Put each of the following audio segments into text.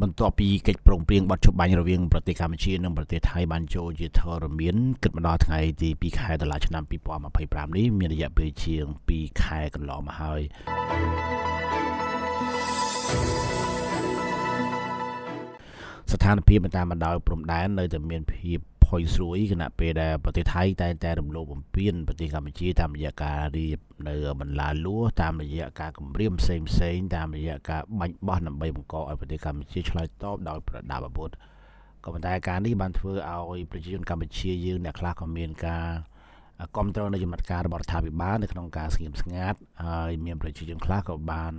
បន្ទាប់ពីកិច្ចព្រមព្រៀងបទច្បាញ់រវាងប្រទេសកម្ពុជានិងប្រទេសថៃបានចូលជាធរមានគិតមកដល់ថ្ងៃទី2ខែតុលាឆ្នាំ2025នេះមានរយៈពេលជាង2ខែកន្លងមកហើយស្ថានភាពនៅតាមបណ្ដោយព្រំដែននៅតែមានភាពផុយស្រួយខណៈពេលដែលប្រទេសថៃតែងតែរំលោភបំពានប្រទេសកម្ពុជាតាមរយៈការរៀបនៅបន្លាលួសតាមរយៈការគំរាមផ្សេងផ្សេងតាមរយៈការបាញ់បោះដើម្បីបង្កឲ្យប្រទេសកម្ពុជាឆ្លើយតបដោយប្រដាប់អាវុធក៏ប៉ុន្តែការនេះបានធ្វើឲ្យប្រជាជនកម្ពុជាយើងអ្នកខ្លះក៏មានការគ្រប់គ្រងនៅចំណាត់ការរបស់រដ្ឋាភិបាលនៅក្នុងការស្ងៀមស្ងាត់ហើយមានប្រជាជនខ្លះក៏បាន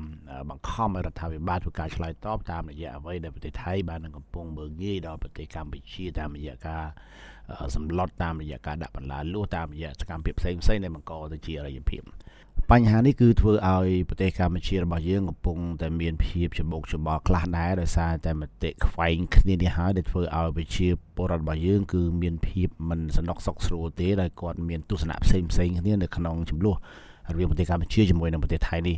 បង្ខំឲ្យរដ្ឋាភិបាលធ្វើការឆ្លើយតបតាមរយៈអ្វីដែលប្រទេសថៃបាននឹងកំពុងមើលងាយដល់ប្រទេសកម្ពុជាតាមរយៈការសម្លុតតាមរយៈការដាក់បន្លាលួសតាមរយៈសកម្មភាពផ្សេងផ្សេងដែលបង្កទៅជាអរិយភាពបញ្ហានេះគឺធ្វើឲ្យប្រទេសកម្ពុជារបស់យើងកំពុងតែមានភាពច្បោកច្បល់ខ្លះដែរដោយសារតែមតិខ្វែងគ្នានេះហើយដែលធ្វើឲ្យប្រជាពលរដ្ឋរបស់យើងគឺមានភាពមិនសនុកសុខស្រួលទេដោយគាត់មានទស្សនៈផ្សេងផ្សេងគ្នានៅក្នុងចំនួនរវាងប្រទេសកម្ពុជាជាមួយនឹងប្រទេសថៃនេះ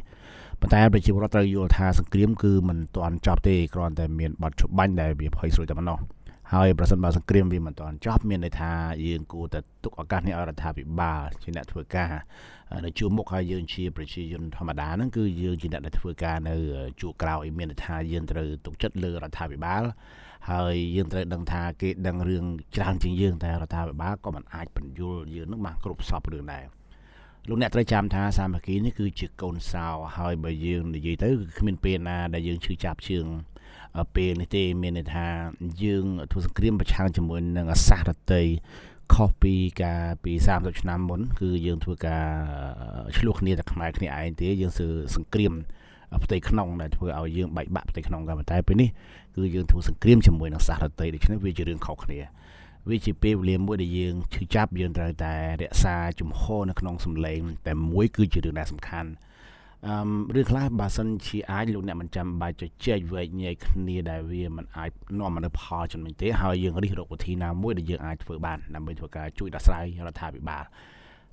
ប៉ុន្តែប្រជាពលរដ្ឋត្រូវយល់ថាសង្គ្រាមគឺមិនទាន់ចប់ទេគ្រាន់តែមានបទច្បាញ់ដែលវាភ័យស្រួយតែប៉ុណ្ណោះហើយប្រសិនបើសង្គ្រាមវាមិនទាន់ចប់មានន័យថាយើងគួរតែទុកឱកាសនេះឲ្យរដ្ឋាភិបាលជាអ្នកធ្វើការនៅជួរមុខហើយយើងជាប្រជាជនធម្មតាហ្នឹងគឺយើងជាអ្នកដែលធ្វើការនៅជួរក្រោយមានន័យថាយើងត្រូវទុកចិត្តលើរដ្ឋាភិបាលហើយយើងត្រូវដឹងថាគេដឹងរឿងច្រើនជាងយើងតែរដ្ឋាភិបាលក៏មិនអាចបញ្យល់យើងនឹងបានគ្រប់សពរឿងដែរលោកអ្នកត្រូវចាំថាសាមគ្គីនេះគឺជាកូនសោហើយបើយើងនិយាយទៅគឺគ្មានពេលណាដែលយើងឈឺចាប់ជាងពេលនេះទេមានន័យថាយើងធ្វើសង្គ្រាមប្រឆាំងជាមួយនឹងអាសាសរតីខុសពីការពី30ឆ្នាំមុនគឺយើងធ្វើការឆ្លោះគ្នាតែខ្មែរគ្នាឯងទេយើងធ្វើសង្គ្រាមផ្ទៃក្នុងដែលធ្វើឲ្យយើងបែកបាក់ផ្ទៃក្នុងក៏ប៉ុន្តែពេលនេះគឺយើងធ្វើសង្គ្រាមជាមួយនឹងសាសរតីដូច្នេះវាជារឿងខុសគ្នាវាជាពេលវេលាមួយដែលយើងឈឺចាប់យើងត្រូវតែរក្សាជំហរនៅក្នុងសម្លេងតែមួយគឺជារឿងដែលសំខាន់អឺរឿងខ្លះបើសិនជាអាចលោកអ្នកមិនចាំបាច់ជជែកវែកញែកគ្នាដែលវាមិនអាចនាំមកនូវផលចំណេញទេហើយយើងរិះរកវិធីណាមួយដែលយើងអាចធ្វើបានដើម្បីធ្វើការជួយដោះស្រាយរដ្ឋាភិបាល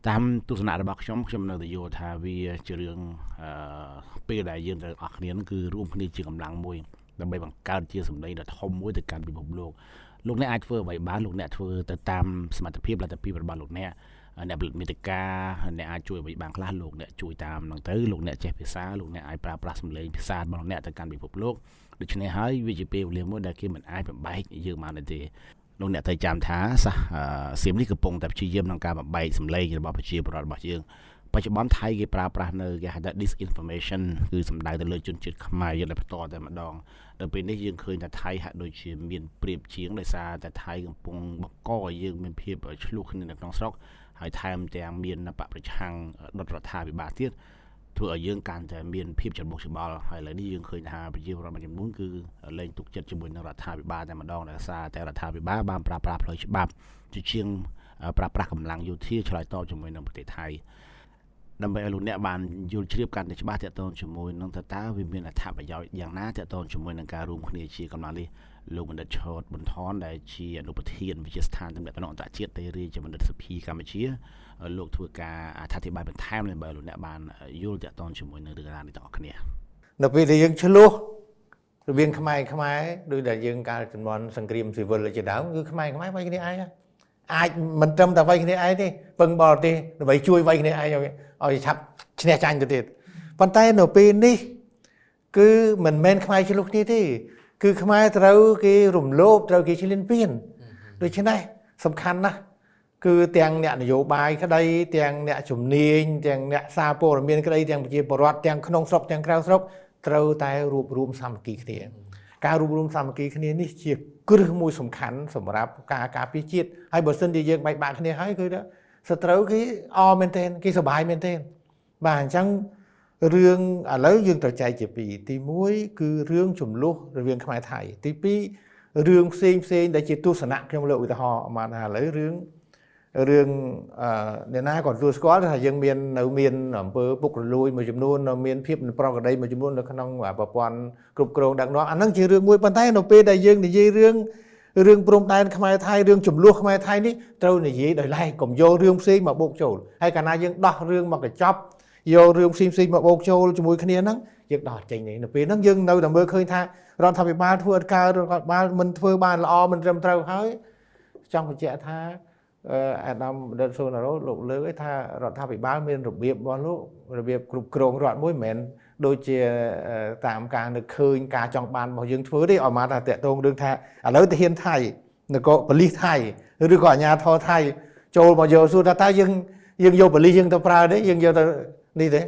តាមទស្សនៈរបស់ខ្ញុំខ្ញុំនៅតែយល់ថាវាជារឿងអឺពេលដែលយើងត្រូវអស់គ្នាគឺរួមគ្នាជាកម្លាំងមួយដើម្បីបង្កើតជាសម្លេងដ៏ធំមួយទៅកាន់ពិភពលោកលោកអ្នកអាចធ្វើអ្វីបានលោកអ្នកធ្វើទៅតាមសមត្ថភាពលទ្ធភាពរបស់លោកអ្នកអ្នកផលិតមេតិកាអ្នកអាចជួយអ្វីបានខ្លះលោកអ្នកជួយតាមហ្នឹងទៅលោកអ្នកចេះភាសាលោកអ្នកអាចប្រើប្រាស់សម្លេងភាសារបស់អ្នកទៅកាន់ពិភពលោកដូច្នេះហើយវាជាពេលវេលាមួយដែលគេមិនអាចបំបែកយើងបានទេលោកអ្នកត្រូវចាំថាសះសៀមនេះកំពុងតែព្យាយាមក្នុងការបំបែកសម្លេងរបស់ប្រជាពលរដ្ឋរបស់យើងបច្ចុប្បន្នថៃគេប្រើប្រាស់នៅគេហៅថា disinformation គឺសំដៅទៅលើជនជាតិខ្មែរយើងដែលផ្ទាល់តែម្ដងដល់ពេលនេះយើងឃើញថាថៃហាក់ដូចជាមានប្រៀបជាងដោយសារតែថៃកំពុងបង្កឲ្យយើងមានភាពឆ្លោះគ្នានៅក្នុងស្រុកហើយថែមទាំងមានបកប្រឆាំងដុតរដ្ឋាភិបាលទៀតធ្វើឲ្យយើងកាន់តែមានភាពច្របូកច្របល់ហើយឥឡូវនេះយើងឃើញថាប្រជាពលរដ្ឋមួយចំនួនគឺលែងទុកចិត្តជាមួយនឹងរដ្ឋាភិបាលតែម្ដងដោយសារតែរដ្ឋាភិបាលបានប្រើប្រាស់ផ្លូវច្បាប់ជាជាងប្រើប្រាស់កម្លាំងយោធាឆ្លើយតបជាមួយនឹងប្រទេសថៃដើម្បីឲ្យលោកអ្នកបានយល់ជ្រាបកាន់តែច្បាស់ទាក់ទងជាមួយនឹងតើវាមានអត្ថប្រយោជន៍យ៉ាងណាទាក់ទងជាមួយនឹងការរួមគ្នាជាកម្លាំងនេះលោកបណ្ឌិតឆតប៊ុនថនដែលជាអនុប្រធានវិទ្យាស្ថានទំនាក់ទំនងអន្តរជាតិទេរាជបណ្ឌិតសភាកម្ពុជាលោកធ្វើការអត្ថាធិប្បាយបន្ថែមដើម្បីលោកអ្នកបានយល់ទាក់ទងជាមួយនឹងរឿងរ៉ាវនេះទាំងអស់គ្នានៅពេលដែលយើងឆ្លោះរវាងខ្មែរខ្មែរដោយដែលយើងកាលជំនាន់សង្គ្រាមស៊ីវិលជាដើមគឺខ្មែរខ្មែរវាយគ្នាឯងអាចមិនត្រឹមតែវាយគ្នាឯងទេពឹងបរទេសដើម្បីជួយវាយគ្នាឯងឲ្យឆាប់ឈ្នះចាញ់ទៅទៀតប៉ុន្តែនៅពេលនេះគឺមិនមែនខ្មែរឆ្លោះគ្នាទេគឺខ្មែរត្រូវគេរំលោភត្រូវគេឈ្លានពានដូច្នេះសំខាន់ណាស់គឺទាំងអ្នកនយោបាយក្តីទាំងអ្នកជំនាញទាំងអ្នកសារព័ត៌មានក្តីទាំងប្រជាពលរដ្ឋទាំងក្នុងស្រុកទាំងក្រៅស្រុកត្រូវតែរួបរួមសាមគ្គីគ្នាការរួបរួមសាមគ្គីគ្នានេះជាគ្រឹះមួយសំខាន់សម្រាប់ការការពារជាតិហើយបើសិនជាយើងបែកបាក់គ្នាហើយគឺសត្រូវគេអមែនទែនគេសប្បាយមែនទែនបាទអញ្ចឹងរឿងឥឡូវយើងត្រូវចែកជាពីរទី1គឺរឿងចំនួនរវាងខ្មែរថៃទី2រឿងផ្សេងផ្សេងដែលជាទស្សនៈខ្ញុំលើកឧទាហរណ៍មកថាឥឡូវរឿងរឿងអឺអ្នកណាក៏ទទួលស្គាល់ថាយើងមាននៅមានអំពើពុករលួយមួយចំនួននៅមានភាពប្រក្រតីមួយចំនួននៅក្នុងប្រព័ន្ធគ្រប់គ្រងដឹកនាំអាហ្នឹងជារឿងមួយប៉ុន្តែនៅពេលដែលយើងនិយាយរឿងរឿងព្រំដែនខ្មែរថៃរឿងចំនួនខ្មែរថៃនេះត្រូវនិយាយដោយឡែកកុំយករឿងផ្សេងមកបូកចូលហើយកាលណាយើងដោះរឿងមកកញ្ចប់យករឿងផ្សេងផ្សេងមកបូកចូលជាមួយគ្នាហ្នឹងយើងដោះចេញនេះនៅពេលហ្នឹងយើងនៅតែមើលឃើញថា រដ្ឋាភិបាលធ្វើអត់កើតរដ្ឋាភិបាលមិនធ្វើបានល្អមិនត្រឹមត្រូវហើយចង់បញ្ជាក់ថាអាដាមដិតសូណារ៉ូលោកលើកឲ្យថារដ្ឋាភិបាលមានរបៀបរបស់លោករបៀបគ្រប់គ្រងរដ្ឋមួយមិនមែនដូចជាតាមការនឹកឃើញការចង់បានរបស់យើងធ្វើទេឲ្យមកថាតកតងរឿងថាឥឡូវទាហានថៃនគរប៉ូលីសថៃឬក៏អាជ្ញាធរថៃចូលមកយកសួរថាតើយើងយើងយកប៉ូលីសយើងទៅប្រើទេយើងយកទៅនេះទេ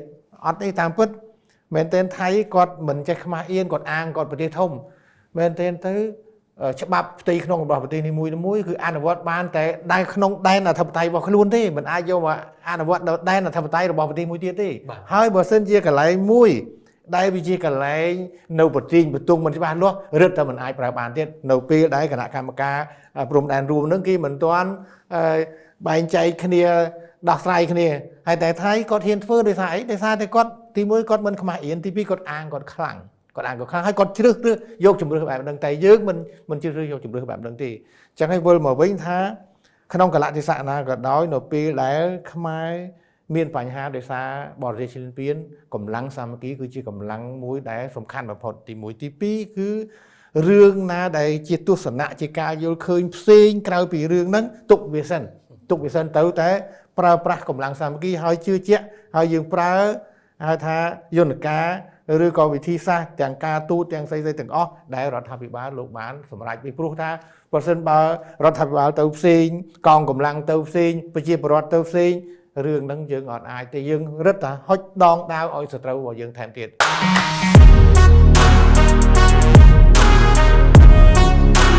អត់ទេតាមពិតមែនទែនថៃគាត់មិនចេះខ្មាស់អៀនគាត់អាងគាត់ប្រទេសធំមែនទែនទៅច្បាប់ផ្ទៃក្នុងរបស់ប្រទេសនីមួយៗគឺអនុវត្តបានតែដែនក្នុងដែនអធិបតេយ្យរបស់ខ្លួនទេមិនអាចយកមកអនុវត្តនៅដែនអធិបតេយ្យរបស់ប្រទេសមួយទៀតទេហើយបើសិនជាកន្លែងមួយដែលវាជាកន្លែងនៅប្រទីងបន្ទង់មិនច្បាស់លាស់រឹតតែមិនអាចប្រើបានទៀតនៅពេលដែលគណៈកម្មការព្រំដែនរួមនឹងគេមិនទាន់បែងចែកគ្នាដោះស្រាយគ្នាហើយតែថៃគាត់ហ៊ានធ្វើដោយសារអីដោយសារតែគាត់ទី1គាត់មិនខ្មាស់អៀនទី2គាត់អាងគាត់ខ្លាំងគាត់អាងគាត់ខ្លាំងហើយគាត់ជ្រើសរើសយកជំរើសបែបហ្នឹងតែយើងមិនជ្រើសរើសយកជំរើសបែបហ្នឹងទេអញ្ចឹងឲ្យវិលមកវិញថាក្នុងកលៈទេសៈណាក៏ដោយនៅពេលដែលខ្មែរមានបញ្ហាដោយសារបរទេសឈ្លានពានកម្លាំងសាមគ្គីគឺជាកម្លាំងមួយដែលសំខាន់បំផុតទី1ទី2គឺរឿងណាដែលជាទស្សនៈជាការយល់ឃើញផ្សេងក្រៅពីរឿងហ្នឹងទុកវាសិនទុកវាសិនទៅតែប្រើប្រាស់កម្លាំងសាមគ្គីហើយជឿជាក់ហើយយើងប្រើហៅថាយន្តការឬក៏វិធីសាស្ត្រទាំងការទូតទាំងស្អីៗទាំងអស់ដែលរដ្ឋាភិបាលលោកបានសម្រេចពីព្រោះថាប្រសិនបើរដ្ឋាភិបាលទៅផ្សេងកងកម្លាំងទៅផ្សេងប្រជាពលរដ្ឋទៅផ្សេងរឿងហ្នឹងយើងអត់អាចទេយើងរឹតតែហុចដងដាវឲ្យសត្រូវរបស់យើងថែមទៀត។